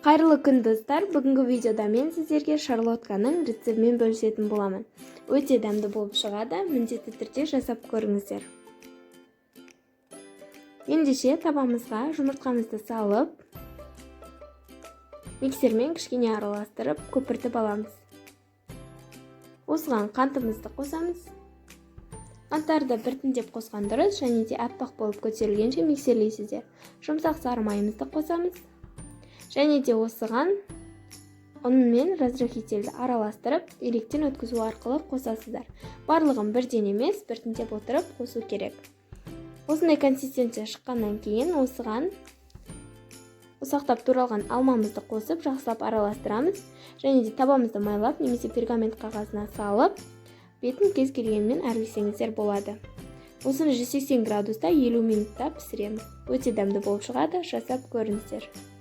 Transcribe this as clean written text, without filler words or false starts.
Қайырлы күн, достар! Бүгінгі видеода мен сіздерге шарлотканың рецептімен бөлісетін боламын. Өте дәмді болып шығады, міндетті түрде жасап көріңіздер. Ендеше, табамызға жұмыртқамызды салып, миксермен кішкене араластырып, көпіртіп аламыз. Осыған қантымызды қосамыз. Қанттарды біртіндеп қосқан дұрыс және де аппақ болып көтерілгенше миксерлейсіздер. Жұмсақ сары майымызды қосамыз және де осыған ұн мен разрыхительді араластырып, електен өткізу арқылы қосасыздар. Барлығын бірден емес, біртіндеп отырып қосу керек. Осындай консистенция шыққаннан кейін осыған ұсақтап туралған алмамызды қосып, жақсылап араластырамыз және де табамызды майлап немесе пергамент қағазына салып, бетін кез келгенмен әрлесеңіздер болады. Осыны 180 градуста 50 минутта пісіреміз. Өте дәмді болып шығады, жасап көріңіздер.